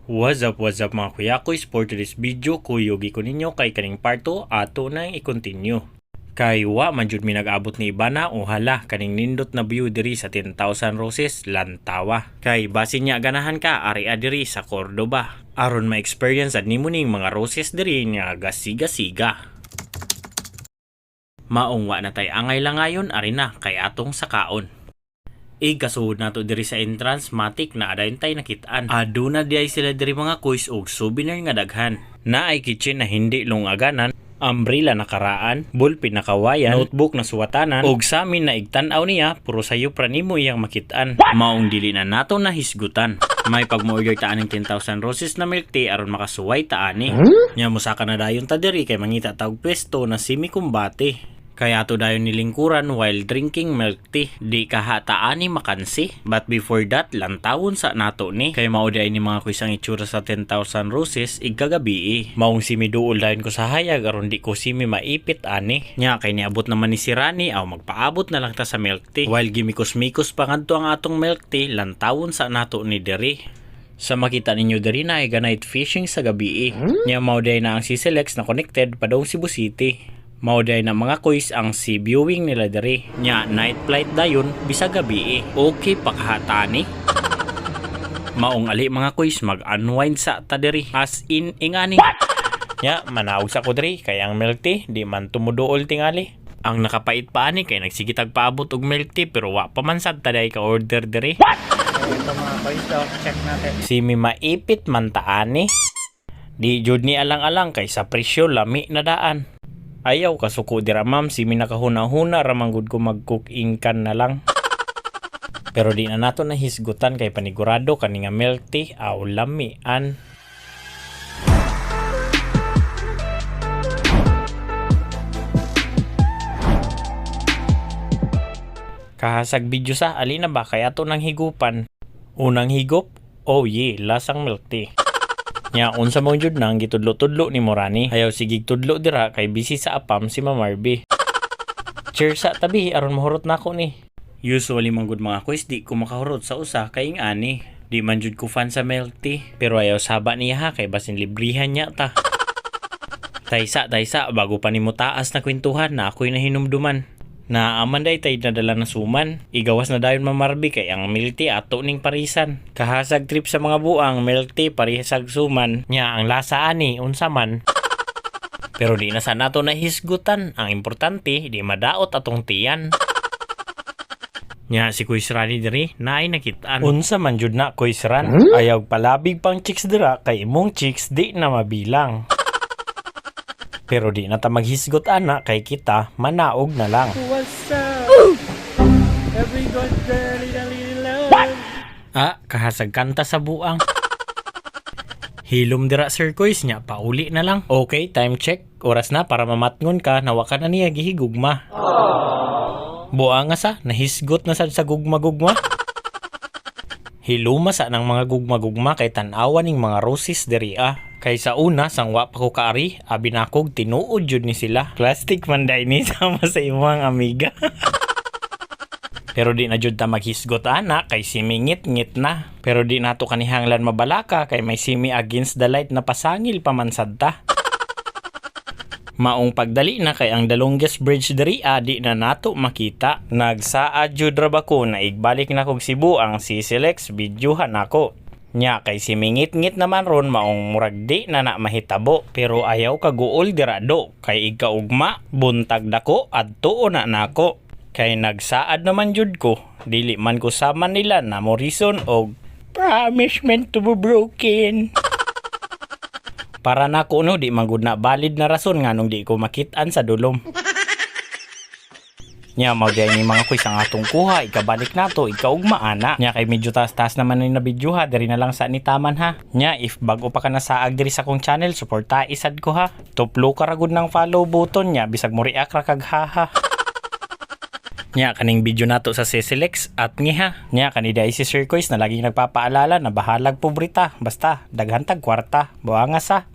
What's up mga kuyakoys? For today's video, kuyugi ko ninyo kay kaning part 2 ato nang i-continue. Kay wa man jud mi nag-abot ni Ibana o hala kaning nindot na view diri sa 10,000 Roses, Lantawa. Kay basin niya ganahan ka ari diri sa Cordoba. Aron ma-experience ad nimo ning mga roses diri nga gasiga-siga. Maong wa na tay angay lang ngayon, ari na kay atong sakaon. Igkasuod nato diri sa entrance, matik na adayon tay nakitaan. Aduna diay sila diri mga kuys og souvenir nga daghan. Naay kitchen na hindi lungaganan, umbrella na karaan, ballpen na kawayan, notebook na suwatanan, og sa amin na igtan-aw niya, puro sayo pra nimo iyang makitaan. Maong dili na nato na hisgutan. May pag-order ta aning 10,000 Roses na milk tea aron makasuway ta ani. Nya mosaka na dayon ta diri kay mangita ta og pwesto na semi kumbate. Kaya ato dayon nilingkuran while drinking milk tea. Di kaha ani makansi. But before that, lantawon sa nato ni. Kay mao di ni mga kuys ang itsura sa 10,000 Roses igkagabi. Maong semi duol dayon ko sa hayag aron di ko semi maipit ani. Nya kay niabot naman ni si Rani aw magpaabot na lang ta sa milk tea. While gimikos-mikos pa ngadto ang atong milk tea, lantawon sa nato ni diri. Sa makita ninyo diri na ay night fishing sa gabi. Nya mao di na ang CCLEX na connected padung Cebu City. Mao day na mga kuys ang sea viewing nila diri. Nya night flight dayon bisag gabi. Okay pa kahatani. Maong ali mga kuys, mag-unwind sa ta diri. As in ingani. Nya manaog sa ko diri kay ang milk tea di man tumuduol tingali. Ang nakapait pa ani kay nagsigitag paabot og milk tea pero wa pa man sad ta day ka order diri. Ito mga kuys, so check natin. Semi maipit man ta ani. Di jud ni alang-alang kay sa presyo lami na daan. Ayaw kasuko dira ma'am, semi nakahuna-huna ra man gud ko mag-cook ingkan na lang. Pero di na nato nahisgutan kay panigurado kani nga milk tea aw lamian. Kahasag video sa ali na ba kay ato nang higupan. Unang higop, oh yeah, lasang milk tea. Nya unsa mo jud nang gitudlo-tudlo ni Morani. Ayaw sigig tudlo dira kay busy sa apam si Ma'am Marby. Cheers sa tabi aron mahurot nako ni. Usually man gud mga kuys di ko makahurot sa usa kay ani. Di man jud ko fan sa milk tea, pero ayaw saba niya ha kay basin librihan niya ta. Taysa taysa bago pa nimo taas na kwentuhan na ako'y nahinumduman. Naaman day tay nadala na suman. Igawas na dayon mamarbi kay ang milk tea ato ning parisan. Kahasag trip sa mga buang milk tea parisag suman. Nya ang lasa ani unsa man. Pero di na sa nato nahisgutan. Ang importante di madaot atong tiyan. Nya si Kuys Rani diri naay nakitaan. Unsa man jud na Kuys Ran? Ayaw palabig pang chicks dira kay imong chicks di na mabilang. Pero di na ta maghisgot ana kay kita manaog na lang. What's up? Everyone dirty little love. Ah, kahasag kanta sa buang. Hilom dira Sir Koys nya pauli na lang. Okay, time check. Oras na para mamatngon ka nawa ka na niya gihigugma. Buang nga sa nahisgot na sad sa gugma-gugma. Hiluma sa nang mga gugma-gugma kay tan-awa ning mga roses diri ah. Kay sa una sang wa pa ko kaari, abi nakog tinuod jud ni sila. Plastic man day ni sama sa imong amiga. Pero di na jud ta maghisgot ana kay simingit-ngit na. Pero di nato kanihanglan mabalaka kay may semi against the light na pasangil pa man sad ta. Maong pagdali na kay ang the longest bridge diri ah, di na nato makita. Nagsaad jud ra ba ko na igbalik na kog Cebu ang CCLEX videohan nako. Nya kay simingit-ngit naman ron maong murag di na na mahitabo. Pero ayaw kaguol dira do kay igkaugma buntag dako adtuo na nako. Kay nagsaad naman jud ko, dili man ko sama nila na Morrison og promise meant to be broken. Para nako no, di man gud na valid na rason nganong di ko makit-an sa dulom. Nya mao di ni mga kuys ang atong kuha, ikabalik nato, ikaugma ana. Nya kay medyo taas-taas naman ni na video ha, diri na lang sa ni taman ha. Nya if bago pa ka nasaag diri sa akong channel, suporta isad ko ha. Tuplo ka ra gud ng follow button nya bisag mo react ra kag haha. Nya kaning video nato sa Cecilex at ngi ha. Nya kani di si Sir Koys na laging nagpapaalala na bahalag pobrita basta daghan tag kwarta. Buanga sa.